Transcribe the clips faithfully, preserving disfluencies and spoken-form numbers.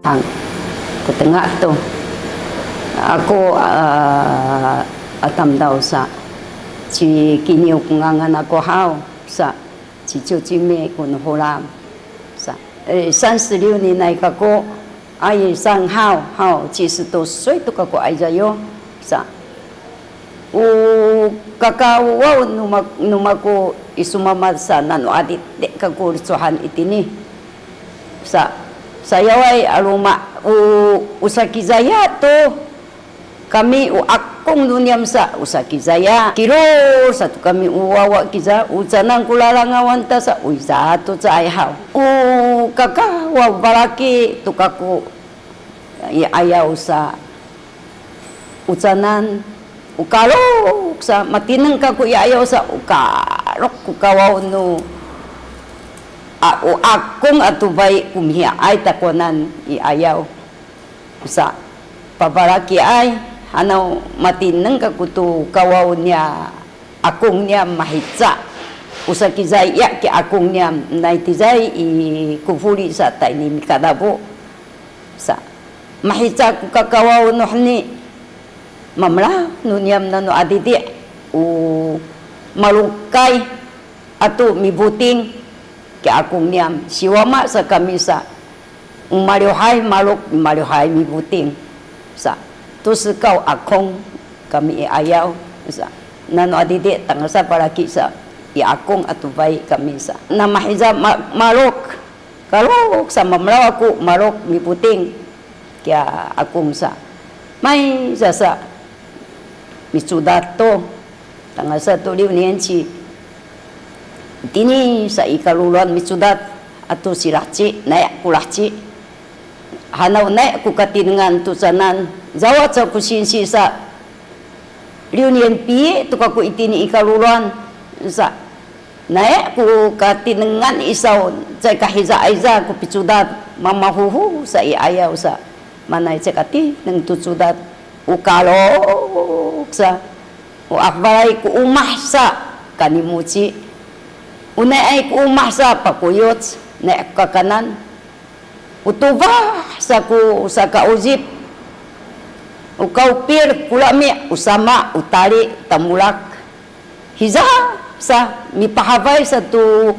Hang, tatengah tu. Aku, a, a tamdaw sa, ci Kiniw ku ngangan aku haw, sa, ci Ciwcimi ku nu Hulam, sa, e, 三十六年 ay kaku, ay, sang haw, haw, 七十多岁 tu kaku ayza yo, sa. U kakawaw nu ma-, nu maku i sumamad sa nanu adidi kaku licuhan itini. Sa, sayaway a luma, u, u Sakizaya tu kami, u akung nu niyam sa u Sakizaya. Kilul sa tu kami u wawa kiza, u canan ku lalangawan ta sa, u iza tu caay haw. U kakawaw balaki tu kaku i ayaw sa. U canan, u kaluk sa, matineng kaku i ayaw sa, u kaluk ku kawaw nu, a, u akung a tubay ku mihiyaay takonan i ayaw. Sa, pabalakiay, hanaw matineng kaku tu kawaw niya akung niyam mahica. U Sakizaya ki akung niyam, nai tizay i kufuli sa tayni mikadabu. Sa, mahica ku kakawaw nu heni, mamelaw nu niyam nanu adidi, u malukay atu mibuting ki akung niyam, siwama sa kami sa, u maliwhay maluk, maliwhay mibuting sa, tu sekaw akung kami i ayaw sa, nanu adidi tangasa palaki sa, i akung atu bayi kami sa, na mahiza ma-, maluk, kaluk sa mamelaw aku maluk mibuting kiya akung sa. Maysa sa, micudat to, tangasa tu liw niyanci. Tini sa i kaluluan micudat, atu si Lahci, naya ku Lahci. Hanaw naya ku katinengan tu canan, zawac sa ku sinsi sa, liw niyan pi tu kaku itini i kaluluan sa. Nai ku katinengan i saw, caay kahiza ayza ku picudat, mamahuhu sa i ayaw sa. Manay caay katineng tu cudat, u kaluk sa, u akbalay ku umah sa, kanimuci. U nai ku umah sa, pakuyuc, nai ku kakanan. U tubah sa ku sakauzip, u kawpil ku lami, u sama, u tali, tamulak. Hiza sa, mipahaday sa tu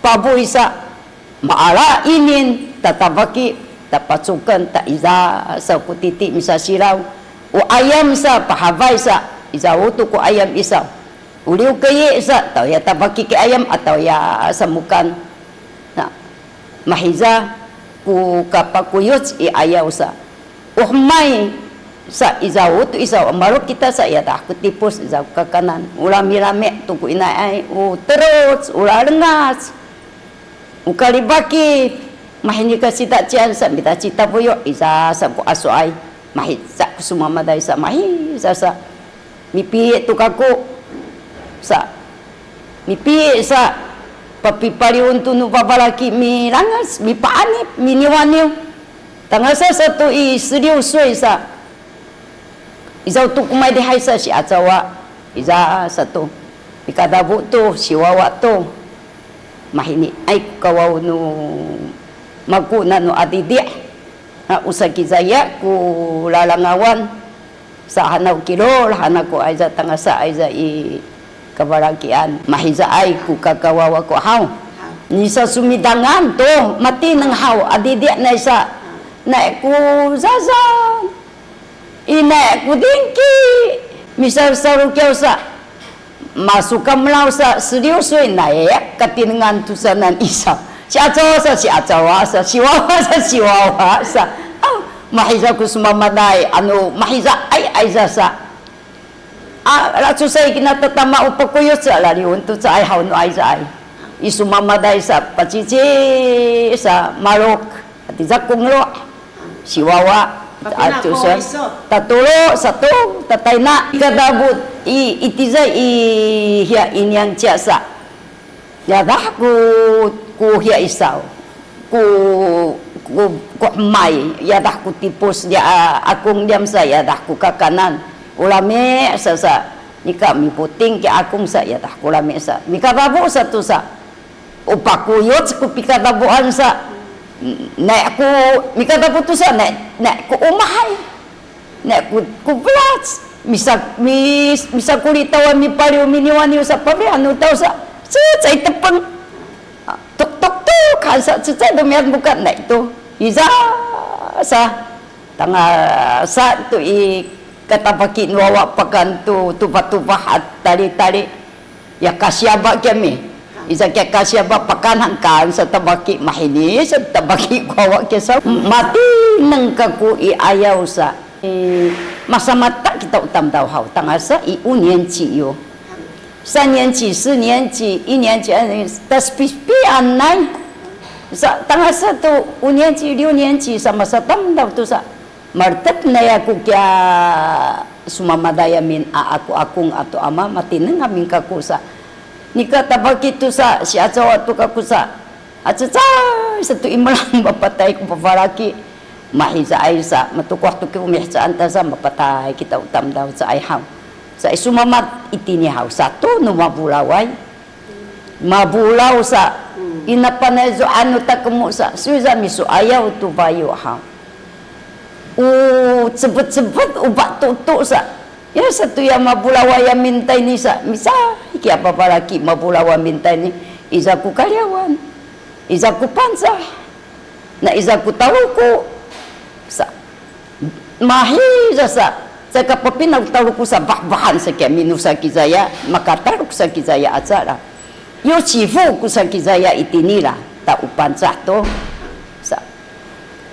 pabuy sa, maala inin, tatapaki, tapacuken, taiza sa ku titi misasilaw. U ayam sa, pahaday sa, izaw tu ku ayam isaw. U liwkeyi sa, tawya tapaki ki ayam, atawa ya samukan. Na, mahiza ku kapakuyuc i ayaw sa. U hemay sa izaw tu isaw, maluk kita sa, yadah ku tipus izaw kakanan. U lamilami tu ku inaay, u teruc, u lalengac, u kalibaki, mahini ka sitacian sa, mita citabuyu, iza sa ku asuay, mahiza ku sumamaday sa, mahiza sa. Mipii tu kaku sa, mipii sa, papipaliun tu nu babalaki, milangas, mipaanip, miniwaniw. Tangasa sa tu i siliw suy sa, izaw tu kumay dihay sa si acawa, iza sa tu, mikadabu tu, siwawa tu, mahini ay ku kawaw nu maku nanu adidi, na u Sakizaya ku lalangawan. Sa hanaw kilul, hanaw ku ayza tangasa ayza i kabalakian. Mahizaay ku kakawawa ku haw. Nisa sumidangan tu, matineng haw, adidi nai sa. Nai ku zazan. I nai ku dingki. Misal sarukiaw sa. Masukamelaw sa siliw suy, nayek katinengan tu canan isaw. Si acawa sa, si acawa sa, si wawa sa, si wawa sa. Aw, mahiza ku sumamaday, anu mahizaay ayza sa. A, lacusay kinatatama u pakuyuc sa, laliwen tu caay haw nu ayzaay. I sumamaday sa, pacici sa, maluk. Atiza ku ngelo, si wawa, tatulu, satu, tatayna, kadabu, i, itiza i, hiya i niyang ciya sa. Yadah ku, ku hiya isaw, ku, ku, ku hemay, yadah ku tipus, ya, a, akung diyam sa, yadah ku kakanan. U lami sa, sa, nika miputing ki akung sa, yadah ku lami sa. Mikadabu sa tu sa. U pakuyuc ku pikadabuan sa, Naku, mikatapu tu sa, na, naku umahay. Naku, ku pelac. Misa, mis, misakulitaw a mipaliw miniwaniw sa pabri anu taw sa. Cecay tepeng. Tuk, tuk, tuk, han sa cecay dumiyan buka na itu. Iza sa. Tangasa tu i katabaki nu wawa pakan tu tupa-tupa a tali-tali. Ya kasiyaba kami. Iza kiya kasiyaba pakan hangkan sa tabaki mahini, sa tabaki ku wawa kiya sa. Matineng kaku i ayaw sa. I, masamata kita u tamdaw haw. Tangasa i u 年级 yo. 三年级、四年级、一年级、二年级, taspispianay. Sa, tangasa tu u 年级、六年级 sa masatamdaw tu sa. Maletep naya ku kiya sumamadayamin a aku akung atu ama matineng amin kaku sa. Nika tabaki tu sa, si acawa tu kaku sa. Acecay sa tu imelang mapatay ku papalaki. Mahizaay sa, matukuh tu ki umihcaan ta sa mapatay kita u tamdaw caay haw. Sa i sumamad itini haw, satu nu mabulaway. Mabulaw sa, ina panay zo anu takemu sa, suy za misu ayaw tu bayu haw. U cebet-cebet, u batutu sa. Ya satu ya mabulaway a mintay ni sa, misa, iki apa palaki mabulaw a mintay ni, iza ku kaliyawan, iza ku Pangcah, na iza ku Taluku sa. Mahiza sa, caka papinaw Taluku sa, bahbahan sa kiya minusa kizaya, makataluk sa kizaya acara. Yo cifu ku sa kizaya itini la, ta u Pangcah to sa.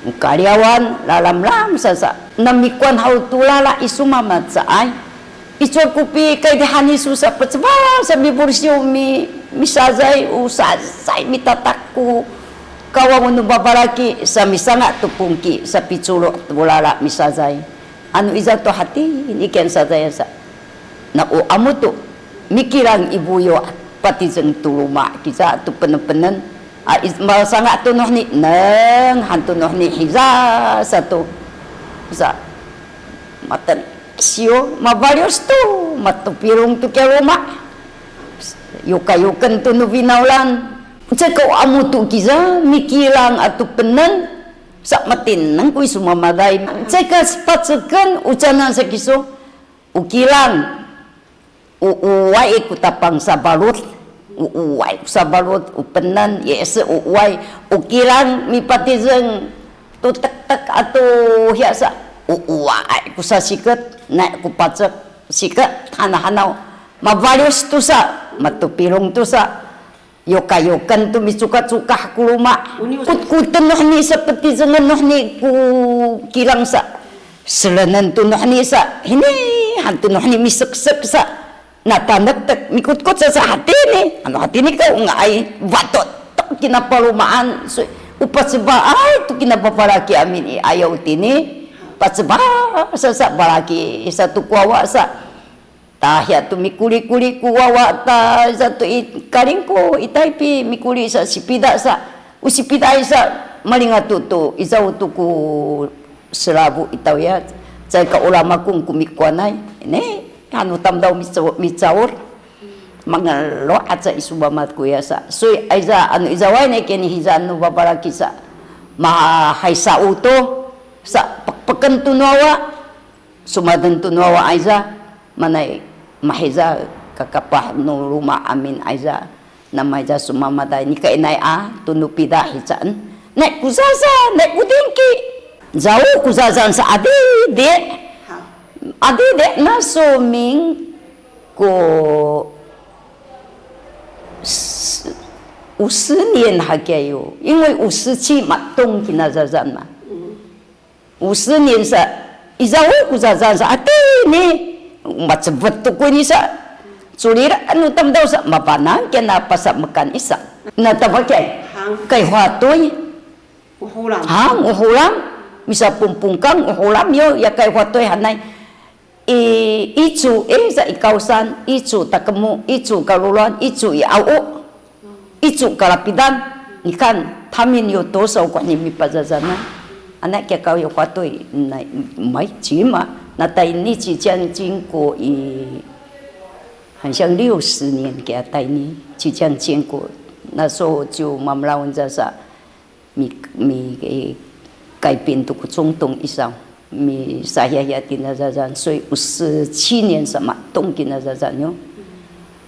Kaliyawan, lalamlam sa sa. Namikuan haw tu lala i sumamad caay. Icuwa ku pikaydihan isu sa pecebal sa mibulsiw mi, misazay u sazay mitatak ku kawaw nu babalaki sa misanga tu pungki sa piculo tu lala misazay. Anu iza to hati ni ken sazay sa. Na u amu tu mikilang i buyu patizeng tu luma kiza tu penenpenen. A, i, masanga tu nuhni neng han tu nuhni hiza sa tu. Sa maten. Siyo, mabalius tu, matupilung tu kiya luma. Yukayuken tu nu binawlan. Ceka u amu tu kiza, mikilang atu penen, sa matineng ku i sumamaday. Ceka sepaceken, ucanan sa kiso, u kilang, u uway ku tapang sabalut, u uway ku sabalut, u penen, yese u uway, u kilang, mipatizeng, tu tektek atu hiya sa, u uway ku sasiket, na ku pacek, siket, hanahanaw, mabalius tu sa, matupilung tu sa, yokayoken tu micukacukah ku luma, kutkuten nuhni sa, patizengen nuhni ku kilang sa, selenen tu nuhni sa, hini, han tu nuhni miseksek sa, natanektek, mikutkut sa sa hatini, anu hatini ka u ngaay, batot, to kinapalumaan, su, u pacebaay, tu kinapapalaki amin i ayaw tini, paceba, sa sa palaki, sa tu ku wawa sa, tahiya tu mikuli-kuli ku wawa ta, sa tu i kalingku, i taypi, mikuli sa sipida sa, u sipidaay sa, malingatu tu, izaw tu ku selabu i tawya, caay ka ulamakun ku mikuwanay, ini, Anu tamdaw micaw-, micaur. Mangelo aca i sumamad ku ya sa. Suy, ayza, anu izaway ne keni hiza nu babalaki sa. Mahay sa uto. Sa pekpeken tu nu awa. Sumaden tu nu awa ayza. Manay mahiza kakapah nu luma amin ayza. Namayza sumamaday ni kainay a, tu nu pida hicaan. Nay ku zaza, nay ku dingki. Zaw ku zazan sa adidi. Adidi na suming ko 五十年 hakiya yo. 因为五十七 matong kina zazan na. 五十年 sa, izaw ku zazan sa, atini, macebet tu kuni sa, culira anu tamdaw sa, mapanang kena pasa mekan isa. Na tabakay, kay hatoy, hang, uhulam, misa pungpungkang, uhulam yo, ya kay hatoy hanay, i, icu, e, sa i kawsan, icu takemu, icu kaluluan, icu i aw. Icu kalapidan, nikan, tamin yo tosaw ko ni mipazazanan. Anak kiya kaw yo kwatoy, na, may, cima, na tayni ci 将近 ko i, 好像六十年 kiya tayni, ci 将近 ko, na so ciw mamlawan za sa, Mi, mi, eh, 改变 to ko 中东 isaw. Misahiyahiya tinazazan, 所以 五十七年 sa matung kinazazan yo.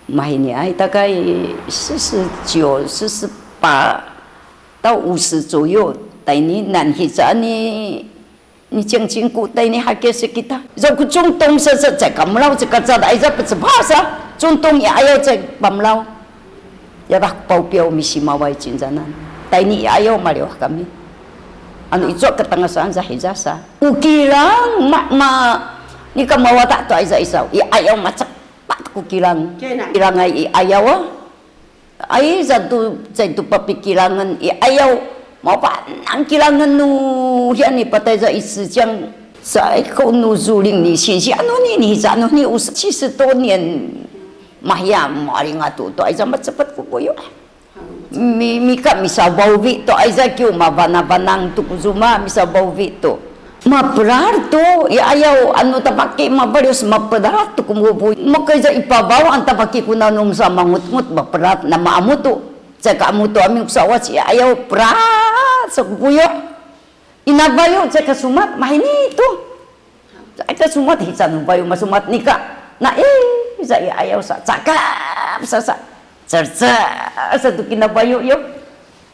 Mahiniay, 大概四十九、四十八到五十左右, tayni nan hicaan ni, ni cengcengku tayni hakese kita. Za ko 中东 sa, sa, cay kamelaw, cay kacad, ay za pecebasa, 中东 i ayaw cay pamelaw. Yadah ku pawpiyaw misimaway cinzanan. Tayni i ayaw maliwah kami. Anu icu a katangasan za hiza sa. O kilang ma, ma, nika mawada to ayza isaw. I ayaw macepat ko kilang. Kilang ay i ayaw a. Ay za to, cay to papikilangan i ayaw. Mapanang kilangan nu, hiya ni patay za i secang. Sa ikaw nu zuling ni, sinsi anu ni, ni hiza anu ni, 五十, 七十多年. Mahiya, malinga to, to ayza macepat ko buyu. Mi, mika misawbawbi to ayza kiw, mabanabanang to ko zuma, misawbawbi to. Maperar to, i ayaw anu tapaki mabaliw sa maperar to ko mubuy. Makayza i pabaw an tapaki ko nanum sa mangutngut maperar na maamu to. Caka amu to amin ko sawac i ayaw perar sa ko buyu. I nabayu caka sumat, mahini to. Caka sumat, hica nu bayu masumat nika. Na, eh, za i ayaw sa, cakap sa, sa. Cercer sa to kinabayu yo.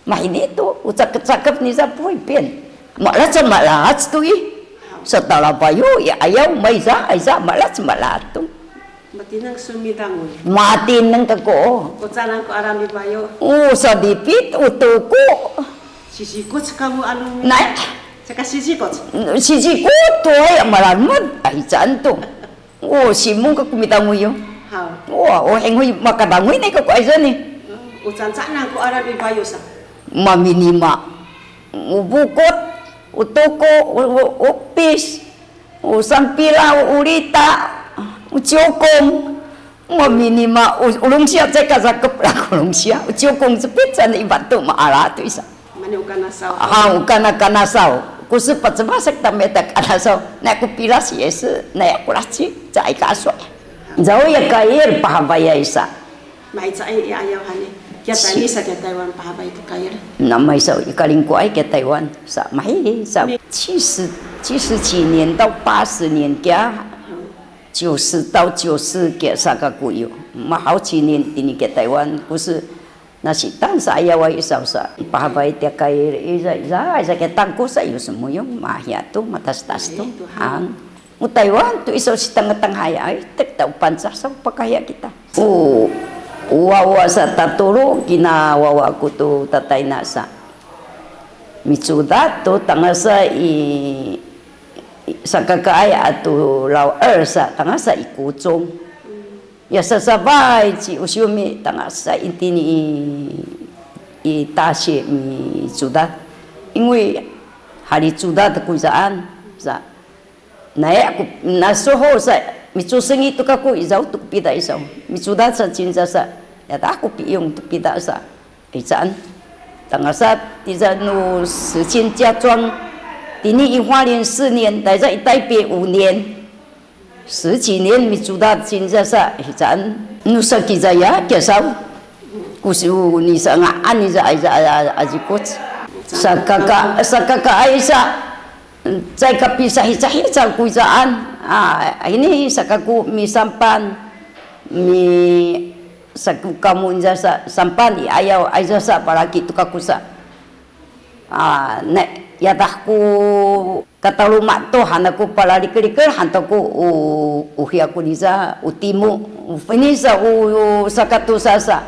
Mahini to, o cakap-cakap ni za puy pin. Malac, malac to i. Sa talabayu, i ayaw, mayza, ayza, malac, malac to. Matineng sumidanguy. Matineng kako. O canan ko aram i bayu. O sadipit, o toko. Sisikuc kamu anu mi. Nay. Saka sisikuc. Sisikuc to ay malamet, ay caan to. O simung kako midanguy yo. Haw. O, o henguy makadanguy ni kako ayza ni. O cancanan ko aram i bayu sa. Maminima. O bukot, o toko, o, o, o pis. O sampila, o ulita, o ciokong, maminima, o, o lungsiya, caka cakep la ko lungsiya, o ciokong cepit sa na i batu maala to isa. Mani o kanasaw. Ha, o kana kanasaw. Ko sepet semasek tameta kanasaw. Na ko pilas yese, na ya ko laci, caay kaso. Zau ya kayir pahabaya isa. Maicay i ayaw hani. Kiya tayni sa kiya Taywan pahabay to kayir. Na maysa i kalingkuay kiya Taywan. Sa mahi sa 七十, 七十几年到八十年 kiya. 九十到九十 kiya sa kako yo. Mahawci nin tini kiya Taywan. Ko se nasitan sa ayaw ay isaw sa. Pahabay tiya kayir iza, iza, iza kiya tangko sa yo semuyong. Mahiya to, matastas to. Ang. O Taywan to isaw sitangatanghay ay, tek ta o Pangcah saw pakaya kita. O, o wawa sa tatolo kina wawa ko to tatayna sa. Micudad to tangasa i, i, sakakaay ato 老二 sa, tangasa i 国中. Ya sasabay ci Usyumi tangasa itini i, i 大学 micudad. 因为 halicudad ko izaan sa. Naya ko, na soho sa, micusengi to kako izaw to ko pida isaw. Micudad sa cinca sa, yata ko piyong to pida sa. Icaan. Tangasa tiza no 实践家庄, tini i 花莲四年, tayza i Taipei 五年. 十几年 micudad cinca sa, icaan. No sakizaya kiyasaw. Ko su ni sa ngaan ni sa, ay sa, ay, ay, azikuc. Sakaka, sakakaay sa. Caay kapisahicahicaw ko izaan. A, ini sa kako misampan, mi, sa ko kamu inca sa, sampan i ayaw, ayza sa palaki to kako sa. A, ne, yadah ko kataluma to, han ako palalikelikil, han to ko u, uhi ako niza, u timu, u, ini sa, u, u, sakatusa sa.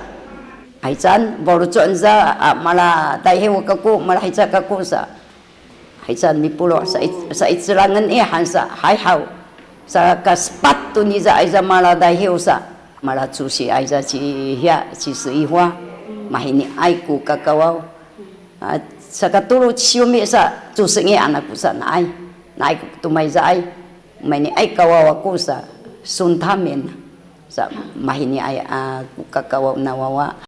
Aycan, balucon sa, a, mala tayhiw kako, mala hica kako sa. Haican mipulo sa i, sa i celangen i han sa hayhaw. Sa kaspat to niza ayza mala dayhiw sa. Mala cusi ayza ci hiya, ci seihwa. Mahiniay ko kakawaw. A, sakatolo ci Siyumi sa cusengi anak ko sa naay. Naay ko tumayzaay. Mahiniay kawaw ako sa suntamin. Sa mahiniay a ko kakawaw na wawa.